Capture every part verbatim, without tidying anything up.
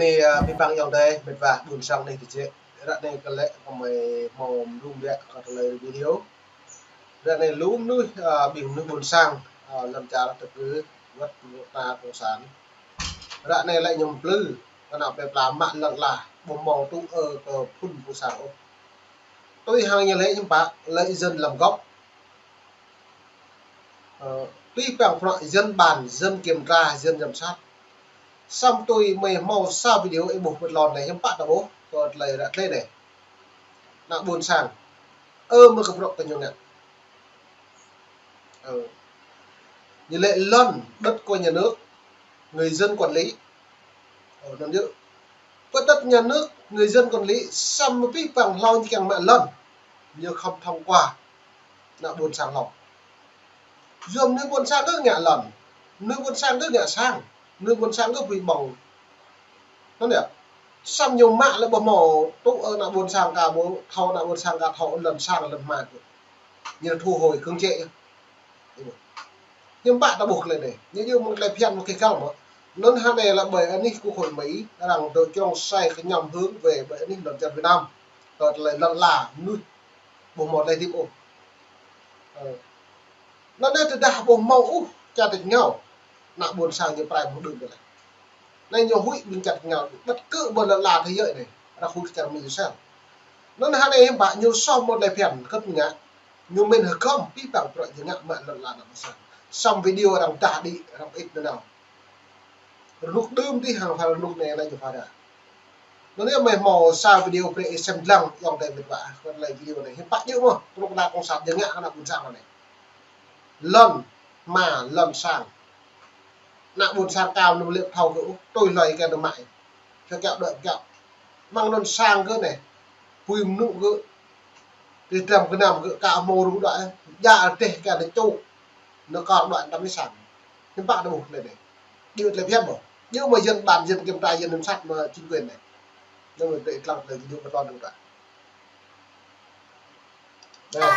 Ơ, abih bang ayŏng adơi, met wa ƀuôn sang anai tơjĕ. Ră anai kơ lĕ kơ mơi hmâo mơdung biă kơ tơlơi video. Ră anai lu mơnuih, ơ, ƀing mơnuih ƀuôn sang, ơ, lŏn čar tơkư wơ̆t ană cộng sản. Ră anai lĕ ñu plư, kơ ană plơi pla mă lŏn ala, ƀu hmâo tŭ ư kơ phun ƀuôn sang ôh. Tui hăng ñu lĕ hiư̆m pă, lĕ dân làm gốc. Ơ, tui păng prŏ dân bàn, dân kiểm tra, dân giám sát. Samơ̆ tui mơi hmâo sa video ih ƀuh pơtlon anai hiư̆m pă ta ƀuh, kơ tơlơi ră tơlơi anai. Ană ƀuôn sang. Ơ, mơ̆ kơ prŏ kơ ñu ngă. Ơ. Ñu lĕ lŏn, đất của nhà nước, người dân quản lý. Ơ, anŭn yơh. Pơ đất nhà nước, người dân quản lý, samơ̆ abih bang hlâo ñu kiăng mă lŏn. Ñu khŏm thông qua ană ƀuôn sang hlâo. Yua mơnuih ƀuôn sang kơ ngă lŏn, mơnuih ƀuôn sang kơ ngă sang, mơnuih ƀuôn sang kơ pui ƀơ̆ng. Anŭn yơh. Samơ̆ ñu mă lĕ ƀu hmâo tŭ ư ană ƀuôn sang ka ƀu thâo, ană ƀuôn sang ka thâo lŏn sang lŏn hma kơ. Ñu thu hồi cưỡng chế yơh. Hiư̆m pă ta ƀuh tơlơi anai. Ñu yua mơ̆ng tơlơi phiăn mơ̆ng kơ kâo mơ̆. Anŭn hơnai lĕ ƀơi anih Quốc hội Mỹ, arăng dŏ čŏng sai kơ ñăm hơ̆ng wai ƀơi anih lŏn čar Việt Nam. Kơ tơlơi lŏn ala mơnuih. Ƀu hmâo tơlơi hơdip ôh. Ơ. Anŭn anai tơdah ƀu hmâo ôh čar tač rơngiao. Ană ƀuôn sang ñu pơrai ƀu đưm tơlơi. Anai ñu huĭ ƀing čar tač rơngiao. Bất cứ ƀơi lŏn ala thế giới anai. Arăng huĭ kơ čar Mi Israel. Anŭn hơnai hiư̆m pă ñu soh mơ̆ tơlơi phiăn kơ ngă. Ñu mĭn hơgŏm abih bang prŏ ñu ngă mă lŏn ala ană ƀuôn sang. Samơ̆ video arăng dah đĭ, arăng ĭt nanao. Rơnŭk đưm dih hăng pha rơnŭk anai anai ñu pha dah. Anŭn yơh mơi hmâo sa video brơi ih sem lăng ayŏng adơi met wa. Kơ tơlơi video anai. Hiư̆m pă djơ̆ mơ̆, kơnuk kơna cộng sản ñu ngă kơ ană ƀuôn sang anai. Lŏn hma, lŏn sang. Ană ƀuôn sang ka mơnŭm lĕ thâo kơ ôh, tui hloi kơ anŭn mă. Kơ kiăo đuaĭ kiăo. Mơ̆ng anŭn sang kơ anai. Pui mơnŭ kơ. Tơdăm kơnăm kơ ka hmâo rŭng đuaĭ. Djă rơdêh kơ anŭn čô. Anŭn kơ đuaĭ tăm anai sang. Hiư̆m pă ta ƀuh tơlơi anai. Djơ̆ tơlơi phiăn mơ̆. Djơ̆ mơ̆ dân bàn, dân kiểm tra, dân giám sát mơ̆ chính quyền anai. Anŭn mơi brơi ih lăng tơlơi video pơtlon đŭng đă. Đây.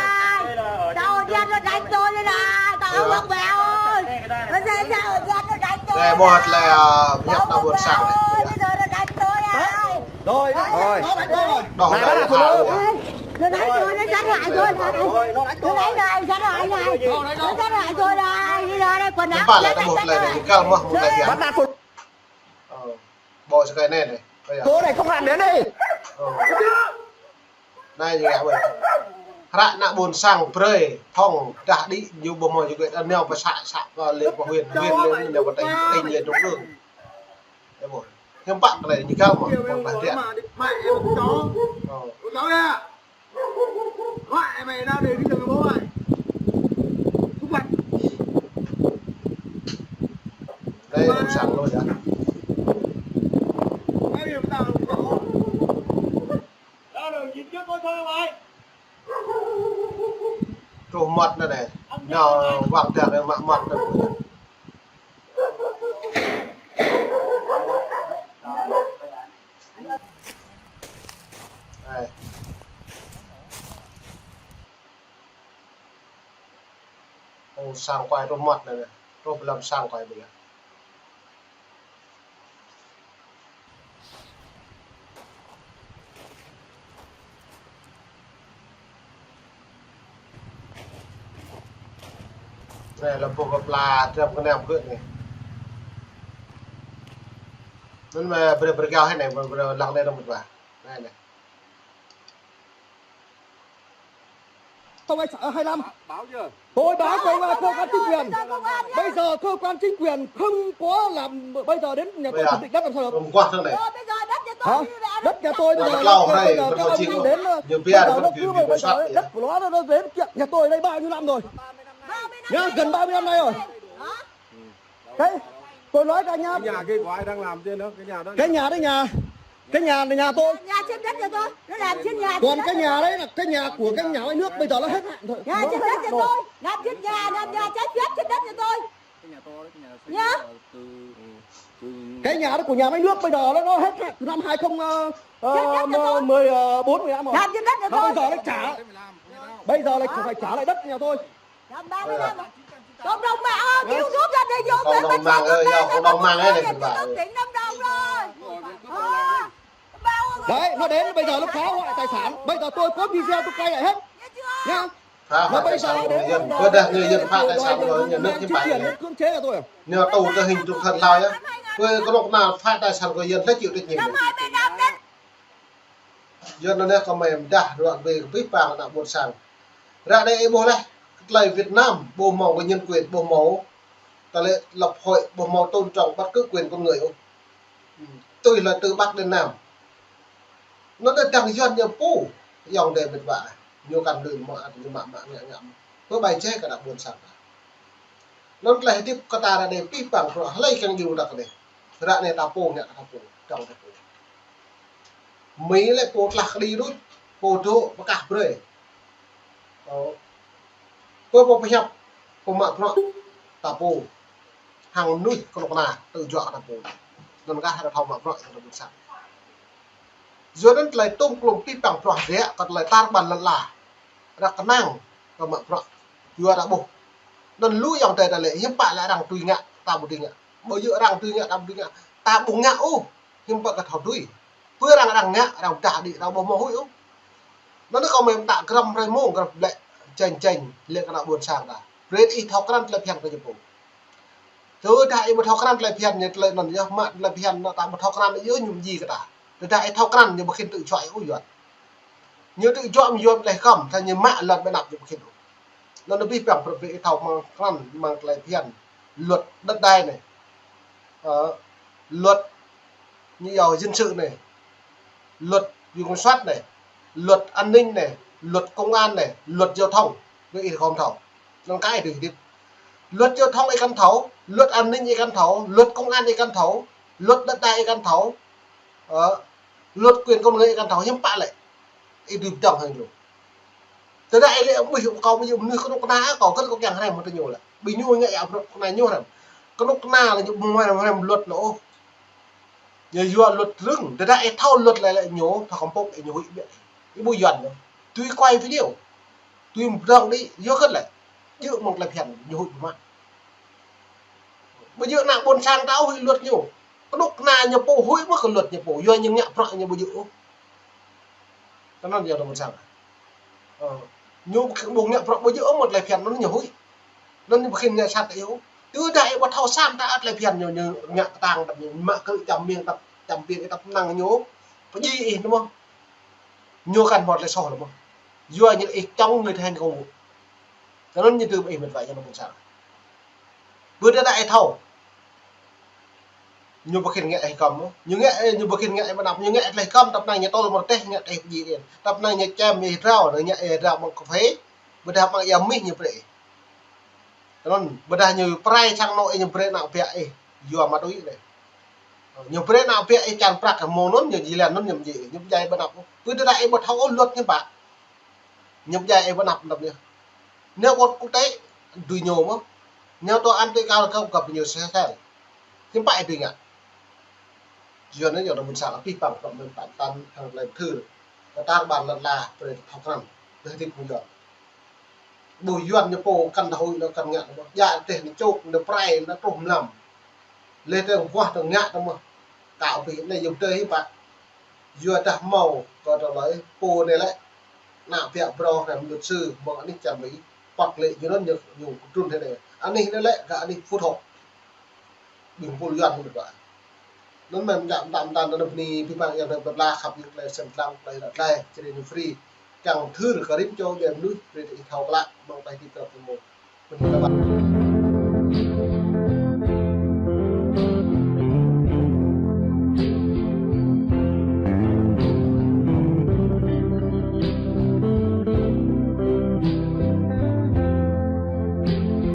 Tao điên nó đánh tôi đây này, tao ông bà ơi. Nó sẽ sao điên nó đánh tôi. Đây, ƀuh tơlơi, ơ, pơhiăp ană ƀuôn sang anai. Bây giờ nó đánh tôi này. Rồi, rồi. Đỏ này, lại bắt nạt tôi luôn. Nó đánh tôi, nó sát hại tôi này. Nó đánh tôi. Nó đánh này, sát hại này. Nó sát hại tôi này. Bây giờ đây quần áo. Hiư̆m pă lĕ ta ƀuh tơlơi anai, kâo mơ̆ mơ̆ng tơlơi hiam. Bắt nạt tôi. Ơ, ƀơi sơkai anai anai. Ơ. Cô này không hẳn đến đây. Ơ. Anai ñu ngă wơ̆t. Hră ană ƀuôn sang brơi, thŏng, dah đĭ, ñu ƀu hmâo ñu gơ̆, anai pơ să, să, pơ lĕ pơ huyện, huyện lĕ ñu pơ tỉnh, tỉnh lĕ trung ương. Ơ, ƀuh. Hiư̆m pă tơlơi ñu gơ̆ mơ̆, mơ̆ng tơlơi. Ơ. Mẹ mày ra đây, cái thằng bố này. Cút mặt. Đây, ông sẵn luôn hả? Cái gì mà tao không có. Đó, đường chín trước có thôi mày. Truh mơmŏt anŭn anai. Ñu wang dah anai mă mơmŏt anŭn. Anai. Ơ, sang kuai truh mơmŏt anai. Truh ƀơi lăm sang kuai ƀơi lăm. Anai lăm boh pla, tơdăm kơnăm gơ̆ anai. Anŭn mơ̆ brơi brơi gao hĭ anai, brơi brơi lăng anai rơmut wa. Anai anai. Không, anh, à, hai lăm. Báo chưa? Tôi báo cơ quan, cơ quan chính quyền. Bây giờ cơ quan chính quyền không có làm, bây giờ đến nhà tôi kiểm định đất làm sao được? Hôm qua tháng này. Hả? Đất nhà tôi bây giờ, bây giờ, bây giờ các ông đến, bây giờ nó cứ, bây giờ đất của nó, nó đến kiện nhà tôi đây bao nhiêu năm rồi? Nhá, gần ba mươi năm nay rồi. Cái, tôi nói cho anh nhá. Cái nhà kia của ai đang làm trên đó? Cái nhà đó. Cái nhà đấy nhà. Cái nhà là nhà tôi. Nhà trên đất nhà tôi. Nó làm trên nhà. Còn cái nhà đấy là cái nhà của cái nhà máy nước, bây giờ nó hết hạn rồi. Nhà trên đất nhà tôi. Làm trên nhà, làm nhà trái phép trên đất nhà tôi. Cái nhà to đấy, cái nhà xây từ, từ, từ cái nhà đó của nhà máy nước, bây giờ nó, nó hết hạn từ năm hai không, ờ, ờ, mười bốn, mười lăm rồi. Trên đất nhà tôi. Làm trên đất nhà tôi. Mà bây giờ nó trả. Bây giờ là phải trả lại đất nhà tôi. Làm ba mươi năm. Cộng đồng mạng ơi, cái YouTube ra đây vô. Cộng đồng mạng ơi, cộng đồng mạng ấy này, tỉnh Lâm Đồng rồi. Đấy, nó đến bây giờ nó phá hoại tài sản. Bây giờ tôi cướp video tôi quay lại hết. Nhá. Phá hoại tài sản của người dân. Bơ dah người dân phá tài sản của nhà nước hiư̆m pă. Cưỡng chế là tôi. Ñu tŭ tơ hing trung thân Lào nhá. Bơ kơnuk kơna phá tài sản của người dân phải chịu trách nhiệm. Yua anŭn yơh kơmơi mơdah ră ruai kơ abih bang ană ƀôn sang. Ră anai ih ƀuh laih, tơlơi Việt Nam ƀu hmâo kơ nhân quyền, ƀu hmâo tơlơi lập hội, ƀu hmâo tôn trọng bất cứ quyền con người ôh. Tui hluai tư Bắc đến Nam. Anŭn yơh dăng Yuan ñu pô, yŏng đe mĕt wa. Ñu kăn lui mă ăt ñu mă mă ngă ngă. Pơ bai jai kơ ană ƀôn sang. Anŭn tơlơi hơdip kơ ta ră anai abih bang bruă hlơi kiăng djru ta kơ anai. Ră anai ta pô ngă kơ ta pô, dŏng ta pô. Mi lĕ pô tlah kơđi đôč, pô dŏ pơkah brơi. Ơ. Pô pô pơhiăp, pô mă bruă ta pô. Hăng mơnuih kơnuk kơna tơjuă kơ ta pô. Anŭn kah ta thâo mă bruă kơ ta ƀôn sang. Yua anŭn tơlơi tôm klôm abih bang bruă rĕ kơ tơlơi tar ƀar lŏn ala. Ră kơnang kơ mă bruă. Yua ta ƀuh. Anŭn lu yŏng adơi ta lĕ hiư̆m pă lĕ arăng tui ngă, ta ƀu tui ngă. Ƀu djơ̆ arăng tui ngă, ta ƀu tui ngă. Ta ƀu ngă ôh. Hiư̆m pă kơ thâo tui. Pơ arăng arăng ngă, arăng pơdah đĭ, arăng ƀu hmâo huĭ ôh. Anŭn kơmơi mơta grăm hrơi mông, grăm blĕ, jĕng jĕng, lĕ kơ ană ƀôn sang ta. Brơi ih thâo krăn tơlơi phiăn kơ ñu pô. Tơdah ih ƀu thâo krăn tơlơi phiăn ñu tơlơi anŭn yơh, mă tơlơi phiăn anŭn ta ƀu thâo krăn yơh ñu mơji kơ ta. Tơdah ih thâo krăn ñu ƀu khĭn tŭ juă ih ôh Yuan. Ñu tŭ juă mơ̆ Yuan tơlơi kơm, tha ñu mă lŏn ƀơi anăp ñu ƀu khĭn ôh. Anŭn abih bang bruă ih thâo mơ̆ng krăn mơ̆ng tơlơi phiăn. Luật đất đai anai. Ơ, luật ñu yua dân sự anai. Luật viện kiểm soát anai. Luật an ninh anai. Luật công an anai. Luật giao thông. Anŭn ih khŏm thâo. Anŭn kơ ih dưi hơdip. Luật giao thông ih kăn thâo, luật an ninh ih kăn thâo, luật công an ih kăn thâo, luật đất đai ih kăn thâo, ơ, luật quyền con người ih kăn thâo, hiư̆m pă lĕ. Ih dưi pơdơ̆ng hăng ñu. Tơdah ih lĕ ƀuh kâo ƀu djơ̆ mơnuih kơnuk kơna kâo kơ̆n kâo kiăng hrăm mơ̆ tơ ñu lĕ. Ƀing ñu ngă yua bruă kơnuk kơna ñu hrăm. Kơnuk kơna lĕ ñu ƀu hrăm, hrăm luật lĕ ôh. Ñu yua luật rơ̆ng, tơdah ih thâo luật lĕ lĕ ñu, thâo kơmpŏk ih ñu huĭ biă. Ih ƀu Yuan ñu. Tui quay video. Tui pơdơ̆ng đĭ, yua kơ̆n lĕ. Djơ̆ mơ̆ng tơlơi phiăn ñu huĭ mă. Ƀu djơ̆ ană ƀôn sang ta ôh huĭ luật ñu. Kơnuk kơna ñu pô huĭ mơ̆ kơ luật ñu pô. Yua ñu ngă bruă ñu ƀu djơ̆ ôh. Tơ anŭn yơh ană ƀôn sang. Ơ, ñu ƀu ngă bruă ƀu djơ̆ ôh mơ̆ tơlơi phiăn anŭn ñu huĭ. Anŭn ñu ƀu khĭn ngă sat ih ôh. Tơdah ih ƀu thâo sat ta ăt tơlơi phiăn ñu, ñu ngă kơtang tăp ñu mă kơ čăm miêng tăp, čăm piêng ih tăp năng ñu. Pơdjai ih anŭn mơ̆n. Ñu kăn hmâo tơlơi soh lĕ mơ̆n. Yua ñu ih chống người thi hành công vụ. Tơ anŭn ñu tŭ ƀu ih mĕt wa ñu ană ƀôn sang. Bơ tơdah ih thâo. Ñu ƀu khĭn ngă ih kơm ôh. Ñu ngă, ñu ƀu khĭn ngă ih ƀơi anăp, ñu ngă tơlơi kơm, tăp năng ñu tơl mơ̆ teh ngă ih pơdjai ih. Tăp năng ñu čem ih rao, ñu ngă ih rao mơ̆ng kơphê. Bơ tơdah mơ̆ng ia mih ñu brơi ih. Tơ anŭn, bơ tơdah ñu pơrai sang anŏ ih ñu brơi ană biă ih. Yua ma tui anai. Ñu brơi ană biă ih čan prăk mơ̆ng anŭn ñu jơlan anŭn ñu pơdjai ih. Ñu pơdjai ƀơi anăp ôh. Bơ tơdah ih ƀu thâo ôh luật ñu pă. Ñu pơdjai ih ƀơi anăp anŭn yơh. Anai kơ quốc tế, dưi ñu mơ̆n. Anai tòa án tối cao găp găp ñu Sê-, Sêšel. Hiư̆m pă ih dưi ngă. Yua anŭn yơh ană ƀôn sang abih bang kơ mơi pơtăn hăng tơlơi thư. Kơ tar ƀar lŏn ala brơi thâo krăn. Brơi hơdip hăng Yuan. Ƀu Yuan ñu pô kăn thâo huĭ anŭn kăn ngă anŭn mơ̆n. Djă teh anŭn čŏk anŭn pơrai anŭn truh mlam. Leh tơ guah tơ ngă tơ mơ̆n. Kâo ƀu anai yua tơ hiư̆m pă. Yua dah hmâo kơ tơlơi pô anai lĕ. Ană biă brơi hrăm luật sư mơ̆ng anih čar Mi. Păk lĕ ñu anŭn ñu, ñu kơtrŭn hĭ anai. Anih anai lĕ kơ anih Phú Thọ. Ƀing pô Yuan ñu ƀu. Anŭn mơ̆n mơta mơta anŭn bơni abih bang yang đang pơblah khăp ñu tơlơi sem lăng tơlơi ră tơlơi čơđai ñu free. Kiăng thâo kơ rĭm čô djuai mơnuih brơi ih thâo klă mơ̆ng tơlơi hơdip tơlơi pơmô. Bơni abih bang.